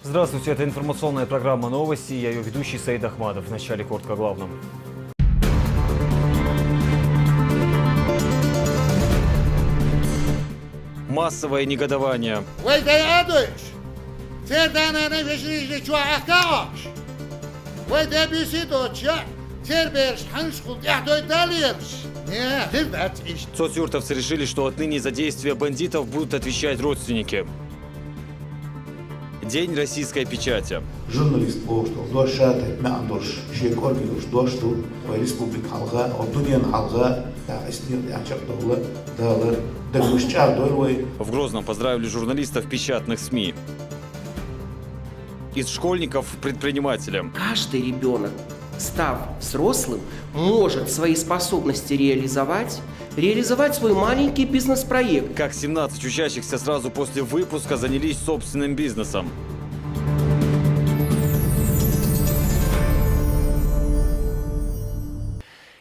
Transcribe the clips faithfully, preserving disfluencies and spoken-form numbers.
Здравствуйте, это информационная программа «Новости». Я ее ведущий Саид Ахмадов. В начале коротко о главном. Массовое негодование. Вай дай адуш! Цер данана вежрижи чуа ахкаош! Вай дай бюси доча! Цер берш ханш хул тяхтой далерш! Не, хир дац иш! Соцюртовцы решили, что отныне за действия бандитов будут отвечать родственники. День российской печати. Журналист бохуш долу дош ша тайпа маьӀна долуш, шен кӀоргера долуш дош ду, вай республика хьалха, вай дунен хьалха, тӀаккха стенна тӀехь чекхдовла, Дала дагамаш чӀагӀдойла вай. В Грозном поздравили журналистов печатных СМИ. Из школьников предприниматели. Каждый ребенок, став взрослым, может свои способности реализовать, реализовать свой маленький бизнес-проект. Как семнадцать учащихся сразу после выпуска занялись собственным бизнесом.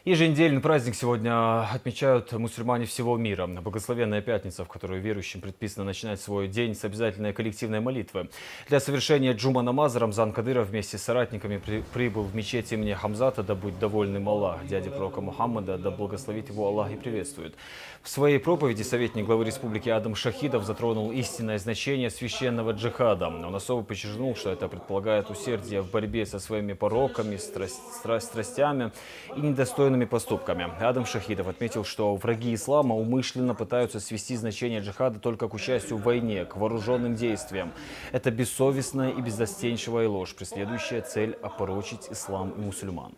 Еженедельный праздник сегодня отмечают мусульмане всего мира. Благословенная пятница, в которую верующим предписано начинать свой день с обязательной коллективной молитвы. Для совершения джума намаза Рамзан Кадыров вместе с соратниками при- прибыл в мечеть имени Хамзата, да будет довольным Аллах, дядя пророка Мухаммада, да благословит его Аллах и приветствует. В своей проповеди советник главы республики Адам Шахидов затронул истинное значение священного джихада. Он особо подчеркнул, что это предполагает усердие в борьбе со своими пороками, страс- стра- страстями и недостойными поступками. Адам Шахидов отметил, что враги ислама умышленно пытаются свести значение джихада только к участию в войне, к вооружённым действиям. Это бессовестная и беззастенчивая ложь, преследующая цель опорочить ислам и мусульман.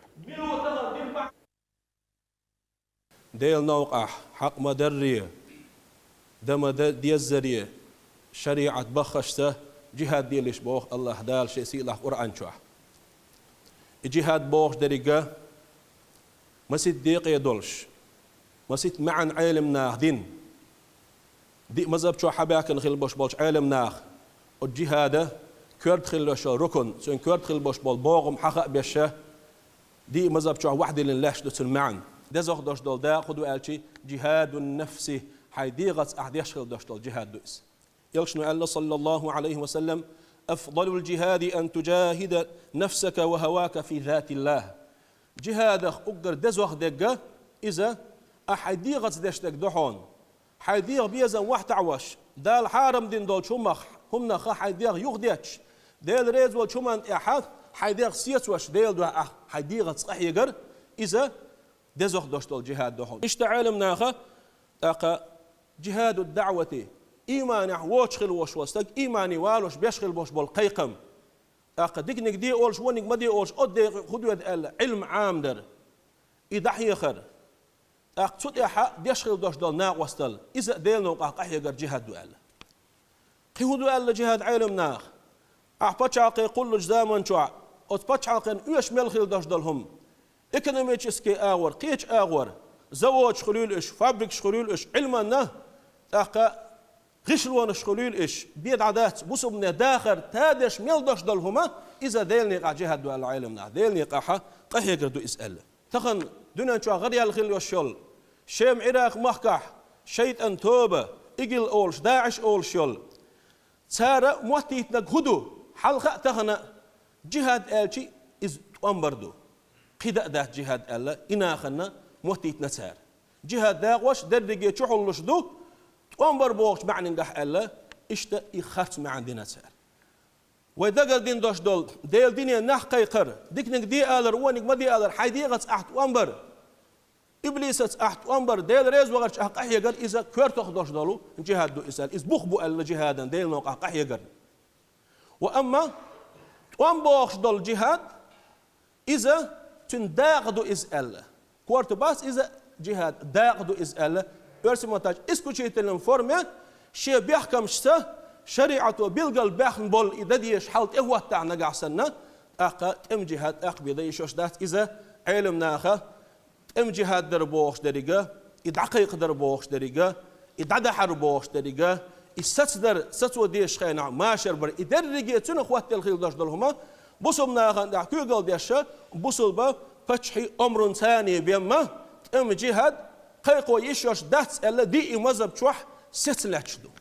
Делан новкъахь хьакъ ма-дарре, дан ма-деззаре, шариӀат баххашца джихад делаш боху Аллаха Дала Шен сийлахь Къуръан чохь. И джихад бохуш деррига масийтта декъе долуш, масийтта маьӀна Ӏелам наха дина. Диъ мазхаб чохь хьабаьхкина хилла болуш болчу Ӏелам наха оцу джихада коьрта хилла йолу рукун, цуьнан коьрта хилла болуш болу богӀам хьаха а беша, диъ мазхаб чохь вахдиллина лаьтташ ду цуьнан маьӀна. Дезох долуш долу дакъа хӀун ду аьлча, джихадун нафси, хьайн дегӀаца ахь деш хила долуш долу джихад ду иза. Элчано аьлла, саллаллаху Ӏалайхи ва саллам: «Афдалул джихади ан туджахида нафсака ва хавака фи затиллах». Джихадах уггар дезох дерг иза, ахь хьайн дегӀаца деш дерг ду хьуна. Хьайн дегӀан безам вахьтаӀош, Дала хьарам дина долчу хӀумах, хӀуманах хьайн дегӀ юхадетташ, Дела реза волчу хӀуманна тӀехь хьайн дегӀ сецош Делан дуьхьа ахь хьайн дегӀаца къахьегар, иза дезох долуш долу джихад ду хьуна. Иштта Ӏелам наха тӀаккха джихаду даъвати, ийманехь воцуш хила волуш волу стаг, иймане валош беш хила болуш болу кхайкхам. ТӀаккха диканиг де олуш, вониг ма де олуш, оцу декъе хӀун доьду аьлла, Ӏилма Ӏамадар, и дӀахьехар. ТӀаккха цу тӀехь деш хила долуш долу накъосталла, иза а Делан новкъахь къахьегар джихад ду аьлла. Кхин хӀун ду аьлла джихад Ӏелам наха? Ахь пачхьалкхе кхуллучу заман чохь оцу пачхьалкхана оьшуш мел хила долуш долу хӀума, экономический агӀор, кхечу агӀор, заводаш хуьлийла уьш, фабрикаш хуьлийла уьш, Ӏилманна, тӀаккха гӀишлонаш хуьлийла уьш, бен дӀадац, бусалбане дахар тадеш мел долуш долу хӀума, иза Делан некъахь джихад ду аьлла Ӏелам наха, Делан некъахь къахьегар ду иза аьлла. Тахана дуьнен чохь гӀараяьлла хила йолуш йолу, Шема, Ӏиракъ махкахь шайтӀан тоба, ИГИЛ олуш, ДАИШ олуш йолу. Цара моттийтинарг хӀун ду? Хьалха а, тахана а, джихад аьлча, иза тӀом бар ду. Кхин дан а дац джихад аьлла, и нахана моттийтина цара. Джихад дакъош дерриге чухьуллуш ду, тӀом бар бохучу маьӀнигахь аьлла, иштта и харц маьӀна дина цара. Вай дагардина долуш долу, Делан дине нах кхайкхар, диканиг де алар, вониг ма де алар, хьайн дегӀаца ахь тӀом бар. Иблисаца ахь тӀом бар, Дела реза вахарчу ахь къахьегар, иза коьртах долуш долу джихад ду иза аьлла. Иза бух бу аьлла джихадан, Делан новкъахь къахьегар. Ва амма тӀом бохуш долу джихад, иза цуьнан дакъа ду иза аьлла. Корта бац иза, джихад дакъа ду иза аьлла. Оьрсийн маттахь исключительной форме, шен бехкамашца, шариӀато билгал баьхна болу и дан дезаш хьал тӀехӀоттахь нагахь санна, тӀаккха тӀеман джихад тӀаккха бен дан йиш йолуш дац иза, Ӏелам наха, тӀеман джихад дар бохуш деррига, и дӀакхайкхадар бохуш деррига, и дӀадахьар бохуш деррига, и сацадар, сацо дезачу хенахь машар бар, и дерриге цуьнан хӀоттаелла хила долуш долу хӀума, бусалба нахана тӀехь куьйгалла деш, бусалба паччахьан омран царна бен ма, тӀеман джихад кхайкхо йиш йолуш дац аьлла, диъ мазхаб чохь сецна лаьтташ ду.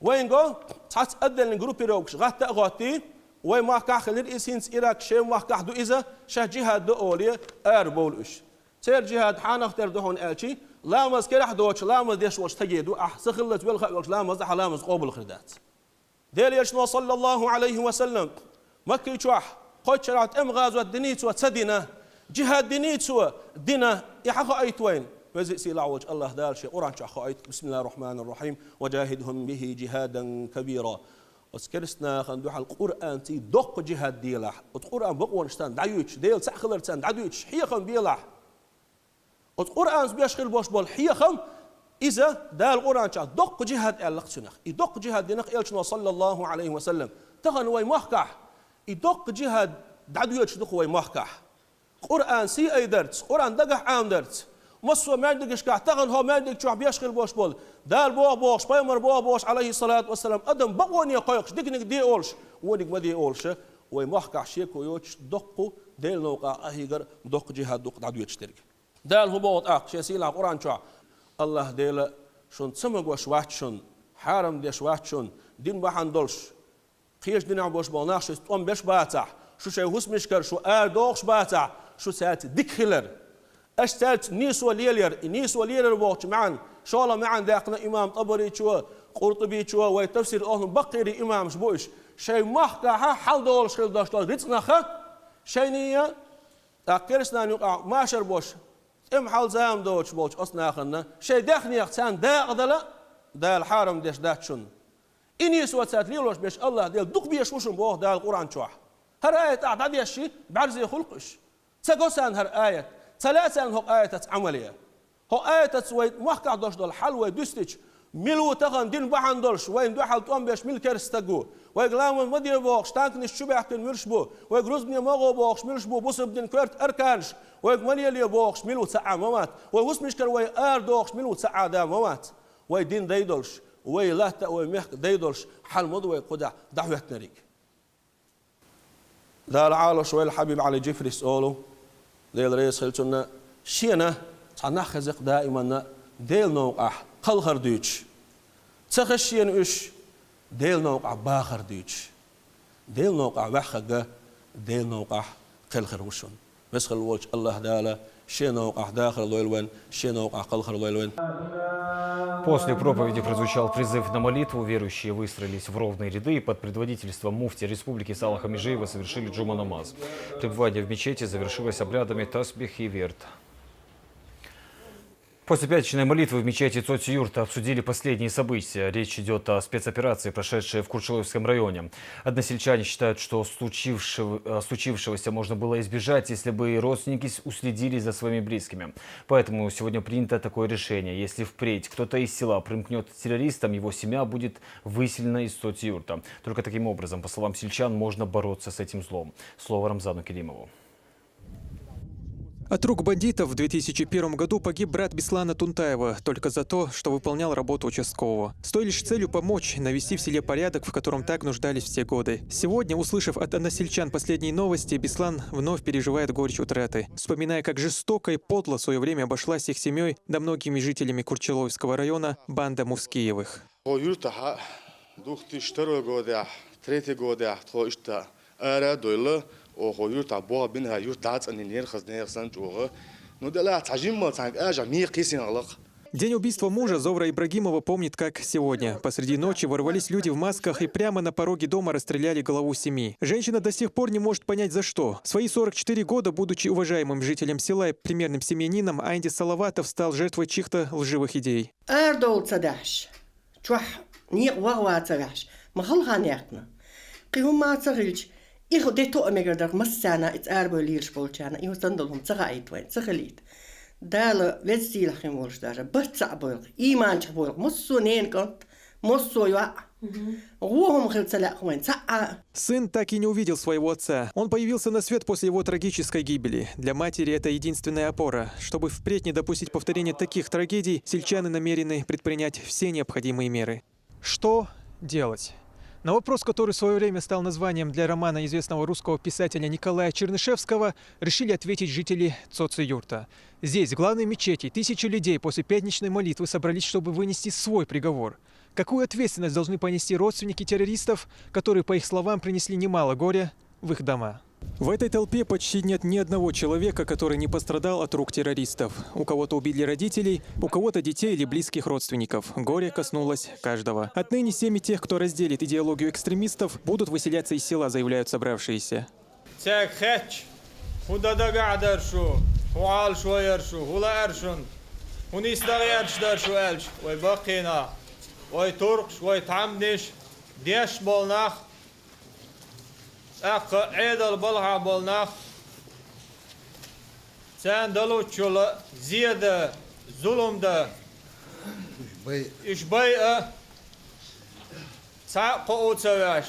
Вайна го, Цхьацца отдельный группировкаш гӀатта а гӀоттий, вай махкахь хилира иза, хӀинца Ирак шен махкахь ду иза, шаьш джихад ду олий, арабовлу уьш. Церан джихад хьанах тера ду хьуна аьлчи, ламаз керахь доцуш, ламаз деш волчу стаге ду, ахь са хиллалц велха а велча ламаз дахь, ламаз къобал хир дац. Делан Элчано, саллаллаху Ӏалайхи ва саллам, Маккий чохь кхойтта шарахь тӀеман гӀазот диний цо, ца дина, джихад диний цо, дина, и хьан хоуьйту вайна? Веза а сийлахь волчу АллахӀ Дала шен Къуръан чохь хоуьйту: «Бисмиллахир-рахманир-рахим, ва джахидхум бихи джихадан кабира». Оцу керстанахана дуьхьал Къуръанций доккха джихад делахь, оцу Къуръан бакъонаш царна дӀайойтуш, Дела цхьаъ хилар царна дӀадойтуш, хьехам белахь. Оцу Къуръанца беш хила болуш болу хьехам, иза Дала Къуръан чохь доккха джихад аьлла-кх цунах. И доккха джихад дина-кх Элчано, саллаллаху Ӏалайхи ва саллам. Тахана вай махкахь и доккха джихад дӀадоьдуш ду-кх вай махкахь. Къуръан сий айдарца, Къуръан дагахь Ӏамадарца. Массо а маьждигашкахь тахана хӀокху маьждиг чохь беш хила болуш болу, Дала боху бохуш, пайхамар боху бохуш, Ӏалайхиссалату вассалам, адам бакъоне кхойкхуш, диканиг де олуш, вониг ма де олуш, вай махкахь шеко йоцуш доккха Делан новкъахь къахьегар, доккха джихад ду-кх дӀадоьдуш дерг. Дала хӀун боху тӀаккха шен сийлахь Къуръан чохь? АллахӀ Дела шуна ца магош вац шуна, хьарам деш вац шуна, дин бахьана долуш, кхечу динехь болуш болу нах шуьца тӀом беш бацахь, шу шайн хӀусамашкара шу арадохуш бацахь, шу цаьрца дика хилар. Аша цаьрца нийсо лелаяр, и нийсо лелаяр бохучу маьӀна, шолгӀа маьӀна даьккхина имам ТӀабаричо, Къуртубичо, вай тафсир олу баккхийрий имамаш бу уьш. Шайн махкахь хьаладолуш хила долуш долу рицкъанах шайна а, тӀаккха керстанан юкъахь машар бош, тӀеман хьал, зама доцуш болчу оцу нахана, шайн даьхнех царна дакъа дала Дала хьарам деш дац шуна. И нийсо цаьрца лелош берш АллахӀ Дела дукха безаш ву шуна боху Дала Къуръан чохь. ХӀара аят ахь дӀадешча, бӀаьрзе хуьлу-кх уьш. Ца го царна хӀара аят, ца лаьа царна хӀокху аятаца Ӏамал ян. ХӀокху аятаца вай махкахь долуш долу хьал вай дуьстича, мила ву тахана дин бахьана долуш, вайна дуьхьал тӀом беш мила керста стаг ву? Вайга ламаз ма де бохуш, танканаш чу баьхкина муьлш бу? Вайга рузбане ма гӀо бохуш муьлш бу бусалба дин коьрта арканаш? Вайга ма лелае бохуш мила ву ца Ӏа ма вац? Вай хӀусамашкара вай арадохуш мила ву ца Ӏа да ма вац? Вай дин дай долуш, вай латта а, вай мехка дай долуш хьал ма ду вай кху дӀа дӀахӀоьттинариг. Дала Ӏалаш вайла Хьабиб Ӏали Джифрис олу, Дела реза хила цунна, шена цхьа нах хеза-кх даиманна Делан новкъахь кхалхар дуьйцуш. Ца хеза шена уьш Делан новкъахь бахар дуьйцуш. Делан новкъахь ваьххарг Делан новкъахь кхелхар ву шуна. Веза хила волчу АллахӀ Дала шен новкъахь дахар лойла вайн, шен новкъахь кхалхар лойла вайн. После проповеди прозвучал призыв на молитву. Верующие выстроились в ровные ряды и под предводительством муфтия республики Салаха Межиева совершили джума намаз. Пребывание в мечети завершилось обрядами тасбих и верд. После пятничной молитвы в мечети Цоци-Юрта обсудили последние события. Речь идёт о спецоперации, прошедшей в Курчалойском районе. Односельчане считают, что случившего-, э, случившегося можно было избежать, если бы родственники с-, уследили за своими близкими. Поэтому сегодня принято такое решение. Если впредь кто-то из села примкнёт к террористам, его семья будет выселена из Цоци-Юрта. Только таким образом, по словам сельчан, можно бороться с этим злом. Слово Рамзану Керимову. От рук бандитов в две тысячи первом году погиб брат Беслана Тунтаева только за то, что выполнял работу участкового. С той лишь целью помочь навести в селе порядок, в котором так нуждались все годы. Сегодня, услышав от односельчан последние новости, Беслан вновь переживает горечь утраты, вспоминая, как жестоко и подло в своё время обошлась с их семьёй да многими жителями Курчалойского района банда Мускиевых. Хьо юртахьа две тысячи второй годехь, третий годехь тхо иштта ара а дойла, оха юртахь боху бинехьа юрт дӀа а цӀанйинера хаза нехан санна чӀогӀа. Ну, делахь цхьа жимма цхьаьнга ажа мекхийсина гӀалакх. День убийства мужа Зовра Ибрагимова помнит как сегодня. Посреди ночи ворвались люди в масках и прямо на пороге дома расстреляли главу семьи. Женщина до сих пор не может понять, за что. В свои сорок четыре года, будучи уважаемым жителем села и примерным семьянином, Айнди Салаватов стал жертвой чьих-то лживых идей. Арадовла ца даьхьаш, чохь некъа ваха ваца ваьхьаш, ма хала хан яьккхина. Кхин хӀумма а ца хилча, и хӀу де тоъа мегар дара массарна, и цӀарабой лелаш болчарна, и хӀу санна долу хӀума ца хаийта вайн, ца хилийта. Дала веза сийлахь хин волуш даже, барт цхьаъ бойла, ийман чохь бойла, массо а ненан кӀант, массо а йоӀ. ГӀо хӀума хила ца лаьа вайн цхьа а. Сын так и не увидел своего отца. Он появился на свет после его трагической гибели. Для матери это единственная опора. Чтобы впредь не допустить повторения таких трагедий, сельчане намерены предпринять все необходимые меры. Что делать? На вопрос, который в своё время стал названием для романа известного русского писателя Николая Чернышевского, решили ответить жители Цоци-Юрта. Здесь, в главной мечети, тысячи людей после пятничной молитвы собрались, чтобы вынести свой приговор. Какую ответственность должны понести родственники террористов, которые, по их словам, принесли немало горя в их дома? В этой толпе почти нет ни одного человека, который не пострадал от рук террористов. У кого-то убили родителей, у кого-то детей или близких родственников. Горе коснулось каждого. Отныне семьи тех, кто разделит идеологию экстремистов, будут выселяться из села, заявляют собравшиеся. Цаьрга хаьттича, хӀун дан дагахь дара шун, хӀун Ӏалашо яра шун, хӀун лаьара шуна, хӀун нийса дан гӀерташ дара шун аьлча, вай баккхий нах, вай туркхаш, вай тхьамданаш, дешна болу нах, тӀаккха Ӏедал балхахь болу нах, царна далуччул зен дан, зулам дан, уьш байа, цхьа а кхоо ца веш,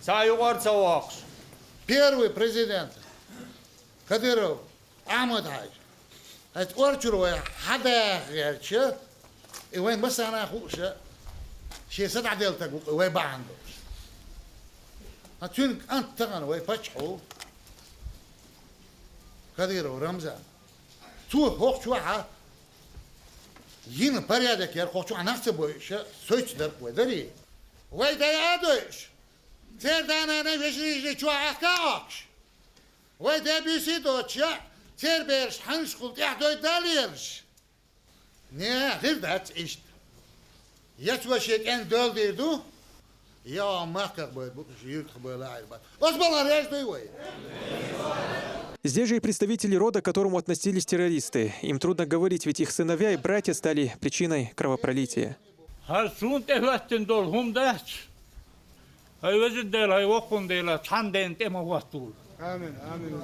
цхьа а юкъара ца воккхуш. Первый президент Кадыров Ахьмад-Хьаьжа. Хьайца орчуьра вай хьадаха гӀерташ, и вайн массарна хууш, шен са дӀаделла стаг ву-кх вай бахьана долуш. Ткъа цуьнан кӀант тахана вай паччахьо Кадыров Рамзан. Цо хӀокху чохь йина порядок яра, хӀокху чохь нах ца бойуш, соьца дара-кх вай дарий. Вай дай а дойуш, церан да-нана вежарий чохь Ӏехка а Ӏохкуш. Вай де буьйсий доцуш, церан бераш хьаннашкахула тӀаьхьа дойда а лелаш. Не, хир дац иштта. Я цо шен кӀентан доьлла дийр ду, я махках бевр бу, уьш юьртах бевр лаьа бац. Оцу балхара реза дуй вай? Здесь же и представители рода, к которому относились террористы. Им трудно говорить, ведь их сыновья и братья стали причиной кровопролития. ХӀара суна тӀехӀоьттина долу хӀума дац. ХӀай Везан Дела, хӀай Воккхун Дела, цхьана дена тӀе ма хӀоттаволу. Амин, амин.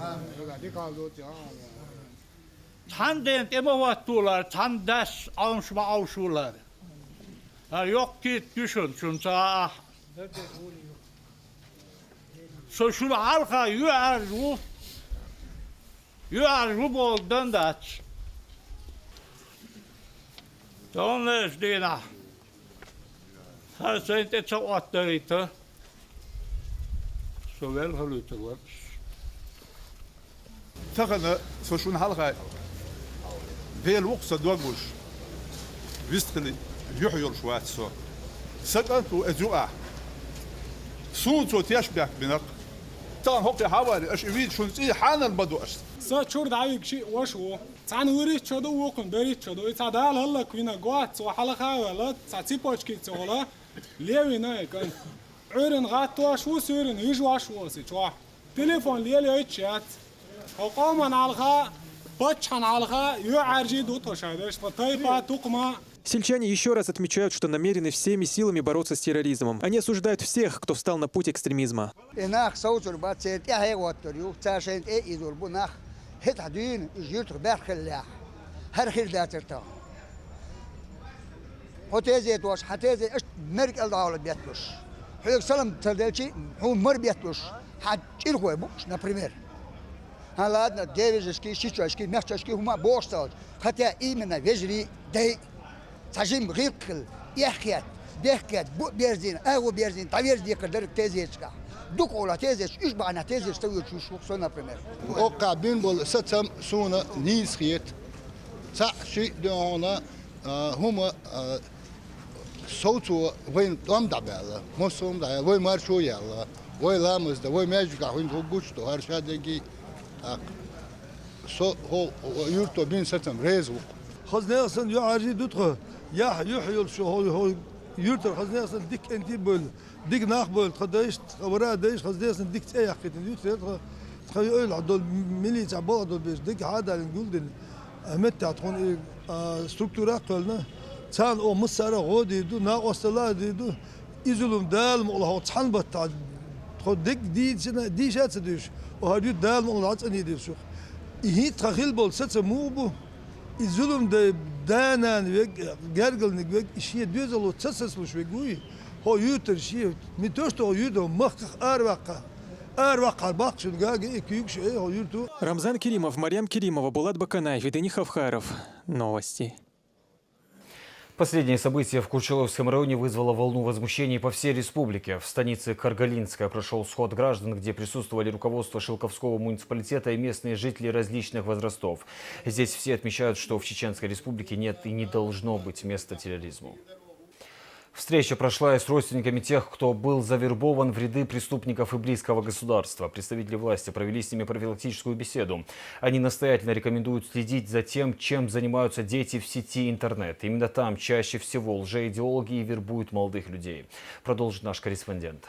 Дика хьал доций, амин. Цхьана дена тӀе ма хӀоттаволара, цхьана дас Ӏовш ма Ӏовшалара. ХӀара йоккха кийрта ю шуна, шуна ца Ӏа ахь. Со шуна хьалха юьхьӀаьржа ву. ЮьхьӀаьржа ву бохург дан дац. Таханлерчу дийнахь хӀара сайна тӀе ца Ӏоттадайта, со велха луьйтур вара. Тахана со шуна хьалха Дела ву-кх сан дог луш, вистхила юьхь йолуш вац со. Сан кӀант ву иза юкъахь. Суна цо тешнабехк бина-кх. Тахана хӀокхе хьавале, аша и вийча шуна цӀий хьанал ма ду аша. Сан чуьра дӀавигна шиъ ваша ву. Цхьаьна вуьрхӀитта шо ду, вукхунна берхӀитта шо ду. И цхьа Дала хӀаллаквина, гуш цо хьалха а ваьлла, цхьа цепочкица волу, левина и кӀант. Ӏуьйранна гӀаттош ву, суьйранна вижош ву аса чохь. Телефон лелайойтуш яц. Хьо къоман хьалха, паччахьан хьалха юьхьӀаьржий ду тхо шайн деш, тхо тайпа, тукхама. Сельчане ещё раз отмечают, что намерены всеми силами бороться с терроризмом. Они осуждают всех, кто встал на путь экстремизма. И нах совцур бац, церан тӀаьхье а гӀоттур ю, цара шайна тӀе а изор бу нах. ХӀетахь дуьйна уьш юьртах баьхкина лаьхьа. ХӀара хир дацара тахана. Хьо тезетош, хьан тезет аша мер кӀел дӀавала бетталуш. Хьоьга салам ца делчи, хьуна мар бетталуш, хьан чӀирхой бу уьш, например. ХӀан, ладно, девежашкий, шичошкий, мехчошкий хӀума а бохуш ца хилча, хотя именно вежарий, дай, цхьа жимма гӀиллакх хилла, эхь хетта, бехк хетта, бу а берзийна, агӀо берзийна, дӀаверза декхар дара тезеташкахь. Дукха олахь тезеташ, уьш бахьанехь тезеташ ца воьдуш ву со, например. Оккхахь бина болу сацам суна нийса хета. Цхьаъ, шиъ дуьхьал, а, хӀума, а, совцо вайна тӀом дӀабаьлла, массо а хӀума дӀаяьлла, вай маршо яьлла, вай ламаз дан, вай маьждигехь хӀинца хӀума гучудо, хӀара шадерриг а. ТӀаккха со хӀо, хӀо юьрто бина сацам реза ву-кх. Хаза нехан санна юьхьӀаьржий ду тхо, яхь, юьхь йолуш хӀо, хӀо юьртара хаза нехан санна дика кӀентий а бевлла. Дика нах бевлла, тхан дайшна, тхан вара а дайшна, хаза нехан санна дика цӀе яьккхийтина юьртара тхо, тхан ойла долу, милицехь болх долу берш дика хьадалийна гулдина, а, меттехь тхуна и, а, структура а кхоьллина, царна оха массара а гӀо дийр ду, накъосталла а дийр ду, и зулам Дала мукъ лахь оха цхьана баттахь тхо дерг дийцина, дийша а ца дуьйш, оха хӀара юьрта Дала мукъ лахь дӀа а цӀанйийр ду шух. И хӀинца тхан хилла болу сацам муха бу? И зулам дай, да-нана верг, гергарниг верг, и шен доьзало ца сацалуш верг вуй? ХӀо юьртара шен, не то что хӀо юьртара, махках араваккха. Араваккхахьара баккха шуна гага и куьйгаш, эй, хӀо юьрто. Рамзан Керимов, Марьям Керимова, Булат Баканай, Ведени Хавхаров. Новости. Последнее событие в Курчаловском районе вызвало волну возмущений по всей республике. В станице Каргалинская прошёл сход граждан, где присутствовали руководство Шелковского муниципалитета и местные жители различных возрастов. Здесь все отмечают, что в Чеченской Республике нет и не должно быть места терроризму. Встреча прошла и с родственниками тех, кто был завербован в ряды преступников и близкого государства. Представители власти провели с ними профилактическую беседу. Они настоятельно рекомендуют следить за тем, чем занимаются дети в сети интернет. Именно там чаще всего лжеидеологи и вербуют молодых людей. Продолжит наш корреспондент.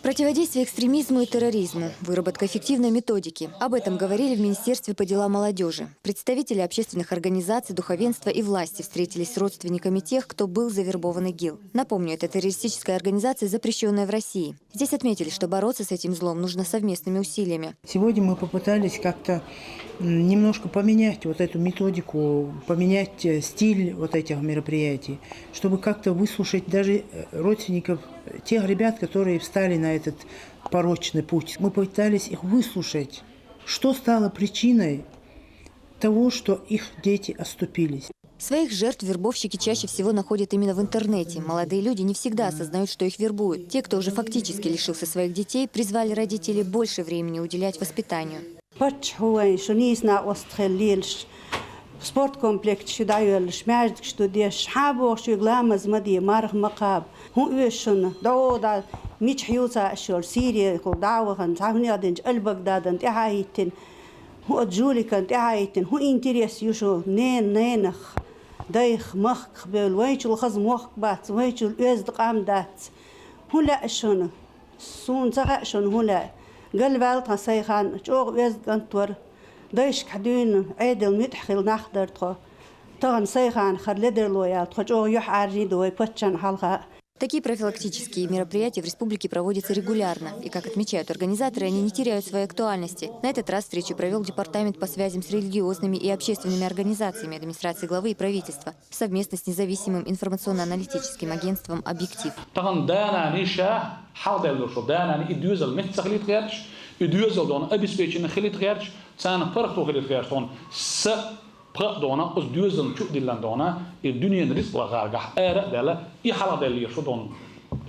Противодействие экстремизму и терроризму, выработка эффективной методики. Об этом говорили в Министерстве по делам молодежи. Представители общественных организаций, духовенства и власти встретились с родственниками тех, кто был завербован ИГИЛ. Напомню, это террористическая организация, запрещенная в России. Здесь отметили, что бороться с этим злом нужно совместными усилиями. Сегодня мы попытались как-то немножко поменять вот эту методику, поменять э, стиль вот этих мероприятий, чтобы как-то выслушать даже э, родственников тех ребят, которые встали на этот порочный путь. Мы попытались их выслушать, что стало причиной того, что их дети оступились. Своих жертв вербовщики чаще всего находят именно в интернете. Молодые люди не всегда осознают, что их вербуют. Те, кто уже фактически лишился своих детей, призвали родителей больше времени уделять воспитанию. Паччахьо вайн шу нийса накъост хила лелаш, спорткомплексаш шу дӀайоьллаш, маьждигаш ду деш, хьан боху шуьга ламаз ма де, марха ма кхаба, хӀун оьшу шуна, дӀо да, мичахь ювца аша йолу, Сирехула дӀа а вахана, цхьа хӀунех динчу Аль-Багдадан тӀаьхьа а хӀиттина, хӀун оцу жуликан тӀаьхьа а хӀиттина, хӀун интерес ю шу ненан, ненах, дайх, махках бевлла, вайчул хаза мохк бац, вайчул оьзда къам дац, хӀун лаьа шуна? Суна ца хаьа шуна хӀун лаьа. Галваьлла тхан сайн хан, чӀогӀа оьзда кӀант вара. Дайшкахь дуьйна Ӏедал муьтӀахь хилла нах дара тхо. Тахана сайн хан хӀара ледарло яьлла, тхо чӀогӀа юьхьӀаьржий ду вай паччахьна хьалха. Такие профилактические мероприятия в республике проводятся регулярно. И, как отмечают организаторы, они не теряют своей актуальности. На этот раз встречу провел Департамент по связям с религиозными и общественными организациями администрации главы и правительства совместно с независимым информационно-аналитическим агентством «Объектив». Тахана да-нана ша хьалхадаьлла йолуш, да-нана и доьзал меттах хилийта гӀерташ, и доьзал дона обеспеченный хилийта гӀерташ, царна паргӀато хилийта гӀерташ, дона са пхаъ дона, оцу доьзална чу а диллина дона, и дуьненан рицкъ лахаргахь ара а даьлла, и хьалхадаьлла йолуш дона,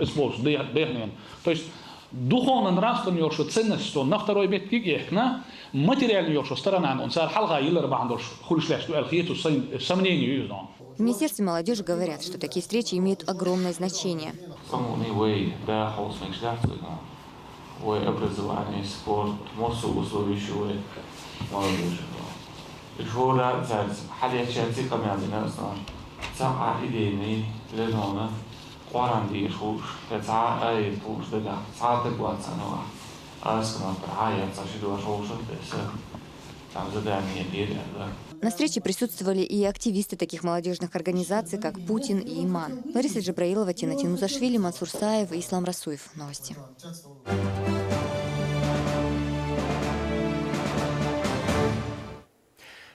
эс болуш дехнена. То есть духовно-нравственный йолуш ценность дона на второй меттиг а эхкина, материальный йолуш сторонана он цара хьалха йилар бахьана долуш хуьлуш лаьтташ ду аьлла хета, сайн сомнение ю иза дона. В Министерстве молодежи говорят, что такие встречи имеют огромное значение. Самуни вай да хьовсамеш дац вай, вай образование, спорт, массо условия шу вай молодежи. И шора цаьрца хьалеча ци къамел дина аса. Цхьа а идейный ледона, Къуръан дийш хууш, я цхьа а айат хууш дагахь, цхьа а даг вац ца новахь. Аса ма пара а я цхьа ши дош хьовшах тесса. Там задание дели аьлла. На встрече присутствовали и активисты таких молодежных организаций, как «Путин» и «Иман». Лариса Джабраилова, Тина Тимузашвили, Мансур Саев и Ислам Расуев. Новости.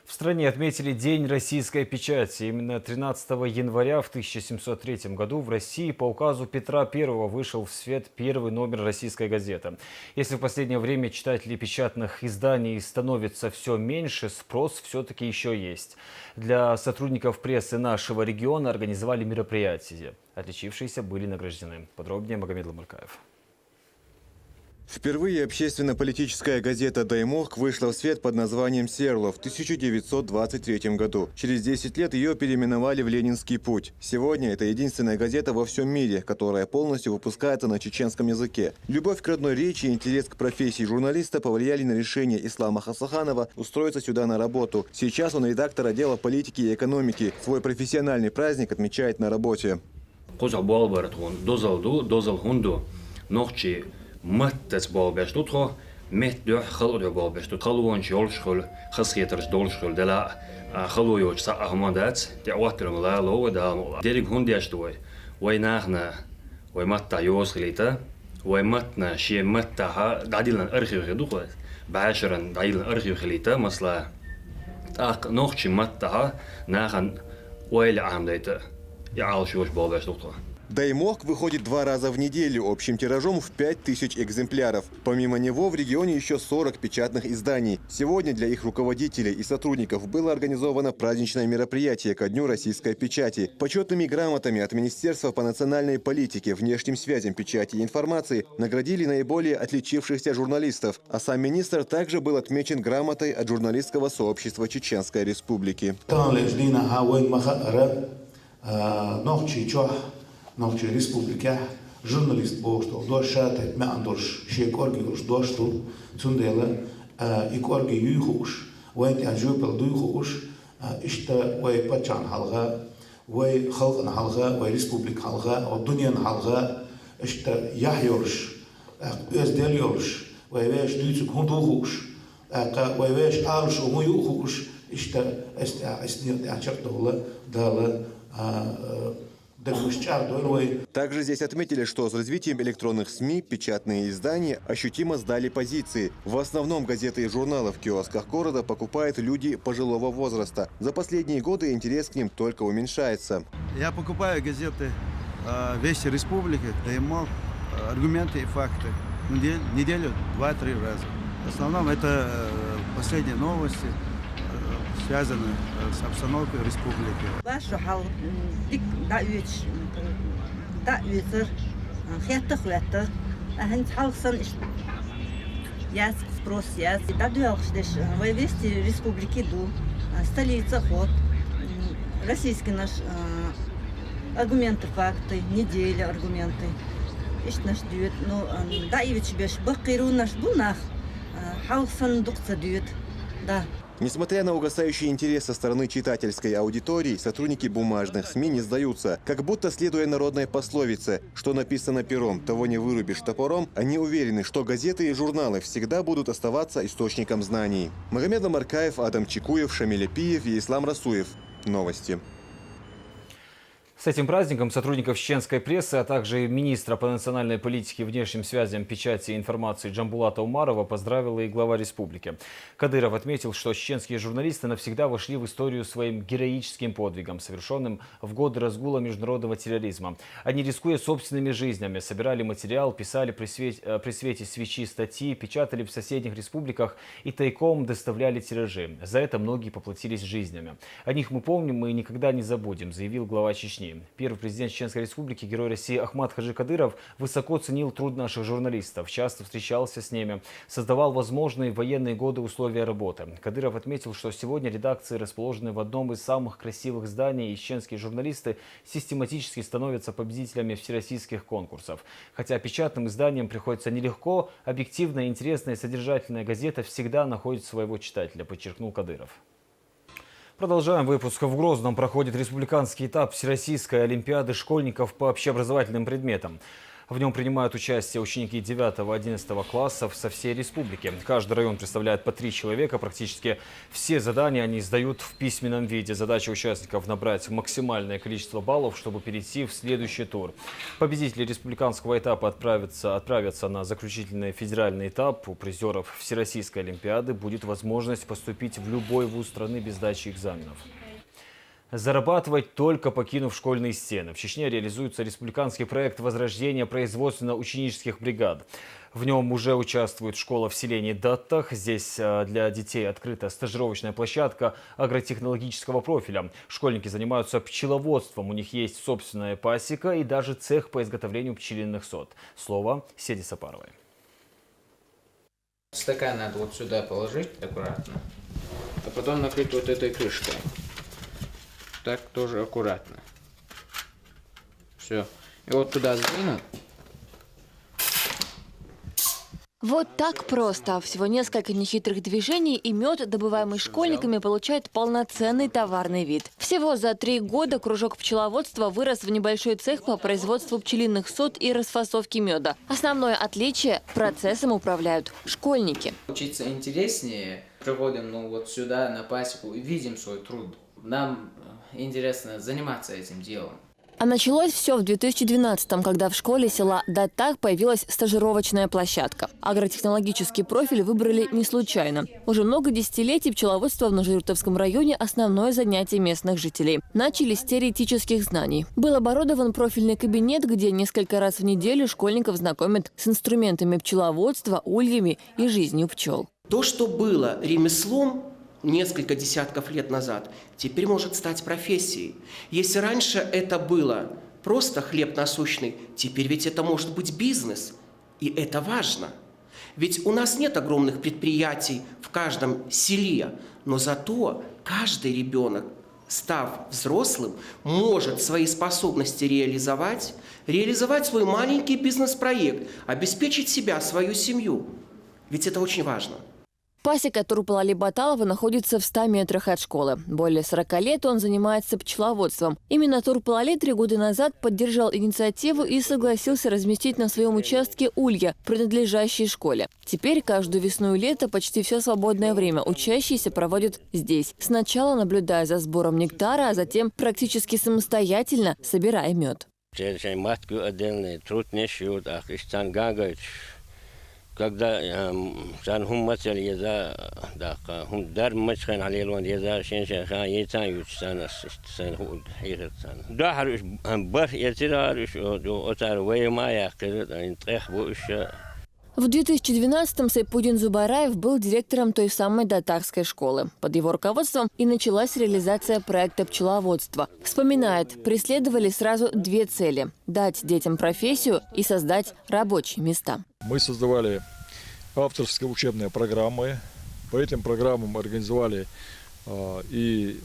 В стране отметили День российской печати. Именно тринадцатого января в тысяча семьсот третьем году в России по указу Петра Первого вышел в свет первый номер «Российской газеты». Если в последнее время читателей печатных изданий становится все меньше, спрос все-таки еще есть. Для сотрудников прессы нашего региона организовали мероприятие. Отличившиеся были награждены. Подробнее Магомед Ламуркаев. Впервые общественно-политическая газета «Даймохк» вышла в свет под названием «Серло» в тысяча девятьсот двадцать третьем году. Через десять лет ее переименовали в «Ленинский путь». Сегодня это единственная газета во всем мире, которая полностью выпускается на чеченском языке. Любовь к родной речи и интерес к профессии журналиста повлияли на решение Ислама Хасаханова устроиться сюда на работу. Сейчас он редактор отдела политики и экономики. Свой профессиональный праздник отмечает на работе. Кхузахь болх бар тхуна дозалла ду, дозалла хӀунда ду? Нохчийн маттаца болх беш ду тхо, меттан дуьхьа, халкъан дуьхьа болх беш ду. Халонаш йолуш хуьлу, хазахетарш долуш хуьлу, делахь а, хало йоцуш цхьа а хӀума дац, тӀе Ӏоттар ма лало вай, Дала ма вала. Дерриг хӀунда деш ду вай? Вай нахана вай маттахь йоза хилийта, вай маттана шен маттахь дӀадиллина архив хир ду-кх вай, бӀешаран дӀадиллина архив хилийта, масала, тӀаккха нохчийн маттахь нахана ойла Ӏамадайта и Ӏалашош болх беш ду-кх тхо. «Даймохк» выходит два раза в неделю общим тиражом в пять тысяч экземпляров. Помимо него в регионе еще сорок печатных изданий. Сегодня для их руководителей и сотрудников было организовано праздничное мероприятие ко Дню российской печати. Почетными грамотами от Министерства по национальной политике, внешним связям, печати и информации наградили наиболее отличившихся журналистов. А сам министр также был отмечен грамотой от журналистского сообщества Чеченской Республики. Таханлерчу дийнахь вайна ма хаъара, А, Нохчийчохь, Нохчийн Республикехь журналист бохуш долу дош ша тайпа маьӀна долуш, шен кӀорге йолуш дош ду. Цундела, а, и кӀорге юй хууш, вайн тӀехь жоьпалла дуй хууш, а, иштта вай паччахьна хьалха, вай халкъана хьалха, вай республика хьалха, вай дуьненна хьалха, иштта яхь йолуш, тӀаккха оьзда йолуш, вай вешан дуьйцург хӀун ду хууш, тӀаккха вай вешан Ӏалашо хӀун ю хууш, иштта ас тӀехь, ас некъа тӀехь чекхдовла Дала, а, а, дагнаш чӀагӀдойла вай. Также здесь отметили, что с развитием электронных СМИ печатные издания ощутимо сдали позиции. В основном газеты и журналы в киосках города покупают люди пожилого возраста. За последние годы интерес к ним только уменьшается. Я покупаю газеты, э, «Вести Республики», «Даймох», э, «Аргументы и факты». Недель-, неделю два-три раза. В основном это, э, последние новости, э, связанные, э, с обстановкой в республике. Башу хьал, м, дик дӀа оьцуш, м, дӀа оьцур, м, хетта а хӀоьттур. Ахьа хьалха санна иштта яц, спрос яц. ДӀадоьлхуш дерш, м, вай «Вести Республики» ду, м, «Столица», «Ход», м, «Российский наш», м, «Аргументы, факты», «Неделя», «Аргументы». Иштанаш доьду. Ну, м, дӀа оьцуш берш баккхий рунаш бу нах, м, хьалха санна дукха ца доьду. Да. Несмотря на угасающий интерес со стороны читательской аудитории, сотрудники бумажных СМИ не сдаются. Как будто, следуя народной пословице: «Что написано пером, того не вырубишь топором», они уверены, что газеты и журналы всегда будут оставаться источником знаний. Магомед Ламаркаев, Адам Чекуев, Шамиль Апиев и Ислам Расуев. Новости. С этим праздником сотрудников чеченской прессы, а также министра по национальной политике, внешним связям, печати и информации Джамбулата Умарова поздравила и глава республики. Кадыров отметил, что чеченские журналисты навсегда вошли в историю своим героическим подвигом, совершённым в годы разгула международного терроризма. Они, рискуя собственными жизнями, собирали материал, писали при свете, э, при свете свечи статьи, печатали в соседних республиках и тайком доставляли тиражи. За это многие поплатились жизнями. «О них мы помним и никогда не забудем», заявил глава Чечни. Первый президент Чеченской Республики, Герой России Ахмат Хаджи Кадыров высоко ценил труд наших журналистов, часто встречался с ними, создавал возможные в военные годы условия работы. Кадыров отметил, что сегодня редакции расположены в одном из самых красивых зданий, и чеченские журналисты систематически становятся победителями всероссийских конкурсов. Хотя печатным изданиям приходится нелегко, объективная, интересная и содержательная газета всегда находит своего читателя, подчеркнул Кадыров. Продолжаем выпуск. В Грозном проходит республиканский этап Всероссийской олимпиады школьников по общеобразовательным предметам. В нём принимают участие ученики девятого, одиннадцатого классов со всей республики. Каждый район представляет по три человека. Практически все задания они сдают в письменном виде. Задача участников — набрать максимальное количество баллов, чтобы перейти в следующий тур. Победители республиканского этапа отправятся, отправятся на заключительный федеральный этап. У призёров Всероссийской олимпиады будет возможность поступить в любой вуз страны без сдачи экзаменов. Зарабатывать, только покинув школьные стены. В Чечне реализуется республиканский проект возрождения производственно-ученических бригад. В нём уже участвует школа в селении Даттах. Здесь, э, для детей открыта стажировочная площадка агротехнологического профиля. Школьники занимаются пчеловодством. У них есть собственная пасека и даже цех по изготовлению пчелиных сот. Слово Седе Сапаровой. Стакан надо вот сюда положить аккуратно, а потом накрыть вот этой крышкой. Так тоже аккуратно. Всё. И вот туда сдвинуть. Вот так просто. Всего несколько нехитрых движений, и мёд, добываемый школьниками, получает полноценный товарный вид. Всего за три года кружок пчеловодства вырос в небольшой цех по производству пчелиных сот и расфасовке мёда. Основное отличие — процессом управляют школьники. Учиться интереснее. Приходим, ну, вот сюда, на пасеку, и видим свой труд. Нам, э, интересно заниматься этим делом. А началось всё в две тысячи двенадцатом, когда в школе села Даттах появилась стажировочная площадка. Агротехнологический профиль выбрали не случайно. Уже много десятилетий пчеловодство в Нажирутовском районе — основное занятие местных жителей. Начали с теоретических знаний. Был оборудован профильный кабинет, где несколько раз в неделю школьников знакомят с инструментами пчеловодства, ульями и жизнью пчёл. То, что было ремеслом несколько десятков лет назад, теперь может стать профессией. Если раньше это было просто хлеб насущный, теперь ведь это может быть бизнес. И это важно. Ведь у нас нет огромных предприятий в каждом селе, но зато каждый ребёнок став взрослым, может свои способности реализовать, реализовать свой маленький бизнес-проект, обеспечить себя, свою семью. Ведь это очень важно. Пасека Турпал-Али Баталова находится в ста метрах от школы. Более сорока лет он занимается пчеловодством. Именно Турпал-Али три года назад поддержал инициативу и согласился разместить на своем участке улья, принадлежащие школе. Теперь каждую весну и лето почти все свободное время учащиеся проводят здесь, сначала наблюдая за сбором нектара, а затем практически самостоятельно собирая мед. Шен-шен матка ю отдельный, трутнеш ю, тӀаккха иштта царна ган гойтуш. Когда царна хӀума мацал еза, тӀаккха хӀума дарба мачхайн хьалелон еза, шен-шен хан ейцан юч царна, ас иштта сайна хӀу хьийхар царна. Дуьхьара уьш барх эцира уьш, оцара вай ма яьккхира, ин тӀех бу уьш. В две тысячи двенадцатом Сайпудин Зубараев был директором той самой Датахской школы. Под его руководством и началась реализация проекта пчеловодства. Вспоминает, преследовали сразу две цели: дать детям профессию и создать рабочие места. Мы создавали авторские учебные программы. По этим программам мы организовали а, и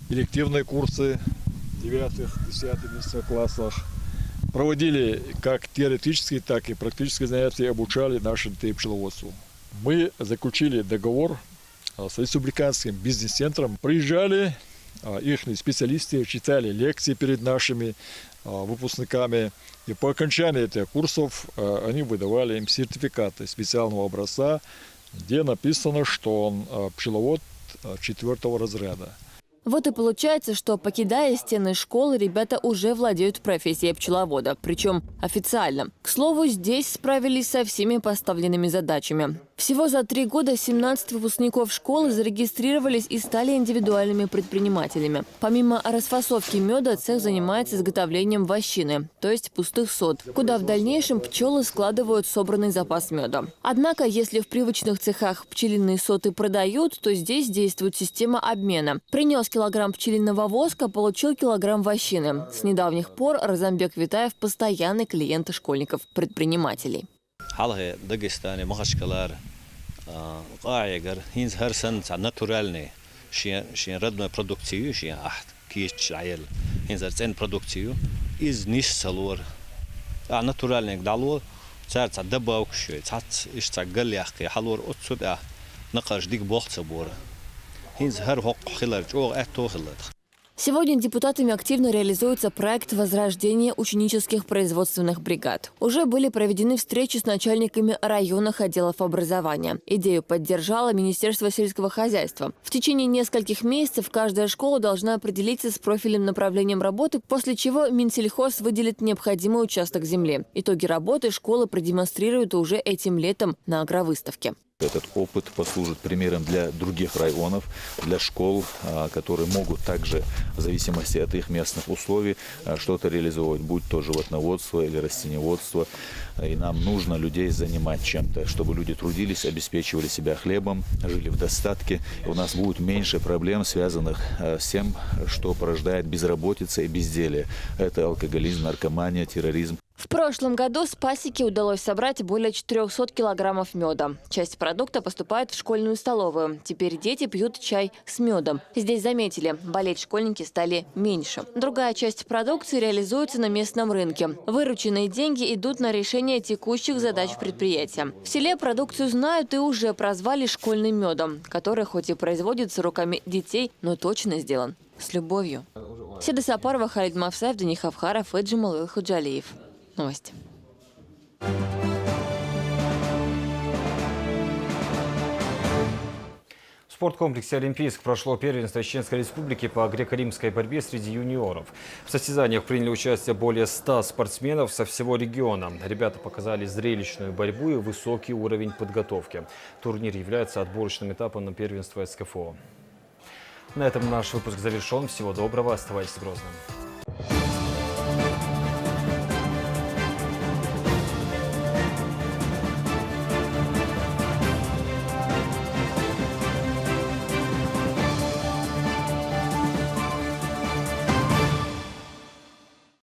элективные курсы в девятых, десятых, одиннадцатых классах. Проводили как теоретические, так и практические занятия, обучали наших детей пчеловодству. Мы заключили договор а, с республиканским бизнес-центром. Приезжали а, их специалисты, читали лекции перед нашими а, выпускниками. И по окончании этих курсов а, они выдавали им сертификаты специального образца, где написано, что он а, пчеловод а, четвертого разряда. Вот и получается, что, покидая стены школы, ребята уже владеют профессией пчеловода, причем официально. К слову, здесь справились со всеми поставленными задачами. Всего за три года семнадцать выпускников школы зарегистрировались и стали индивидуальными предпринимателями. Помимо расфасовки меда, цех занимается изготовлением вощины, то есть пустых сот, куда в дальнейшем пчелы складывают собранный запас меда. Однако, если в привычных цехах пчелиные соты продают, то здесь действует система обмена. Принес килограмм пчелиного воска, получил килограмм вощины. С недавних пор Разамбек Витаев — постоянный клиент школьников-предпринимателей. Хьалхе Дагестане, Махачкалара, а, къахьегар, хӀинца хӀара санна цхьа натуральный, шен, шен родной продукция ю, шен ахь кийча дӀаелла. ХӀинца хӀара цӀена продукция ю, иза нийса ца лора. А натуральный дӀало, цара цхьа добавкаш йой, цхьацца иштта цхьа гал яккхий хьалора, оццу тӀехь накхарш дика болх ца бора. ХӀинца хӀара хӀокху хилар чӀогӀа аьтто хилла тхан. Сегодня депутатами активно реализуется проект возрождения ученических производственных бригад. Уже были проведены встречи с начальниками районных отделов образования. Идею поддержало Министерство сельского хозяйства. В течение нескольких месяцев каждая школа должна определиться с профильным направлением работы, после чего Минсельхоз выделит необходимый участок земли. Итоги работы школы продемонстрируют уже этим летом на агровыставке. Этот опыт послужит примером для других районов, для школ, а, которые могут также, в зависимости от их местных условий, а, что-то реализовывать, будь то животноводство или растениеводство. И нам нужно людей занимать чем-то, чтобы люди трудились, обеспечивали себя хлебом, жили в достатке. И у нас будет меньше проблем, связанных, э, с тем, что порождает безработица и безделие. Это алкоголизм, наркомания, терроризм. В прошлом году с пасеки удалось собрать более четырёхсот килограммов меда. Часть продукта поступает в школьную столовую. Теперь дети пьют чай с медом. Здесь заметили, болеть школьники стали меньше. Другая часть продукции реализуется на местном рынке. Вырученные деньги идут на решение текущих задач предприятия. В селе продукцию знают и уже прозвали школьным медом, который хоть и производится руками детей, но точно сделан с любовью. Седа Сапарова, Халид Мавсаев, Дани Хавхаров и Джамалил Худжалиев. Новости. В спорткомплексе «Олимпийск» прошло первенство Чеченской Республики по греко-римской борьбе среди юниоров. В состязаниях приняли участие более ста спортсменов со всего региона. Ребята показали зрелищную борьбу и высокий уровень подготовки. Турнир является отборочным этапом на первенство СКФО. На этом наш выпуск завершён. Всего доброго, оставайтесь с Грозным.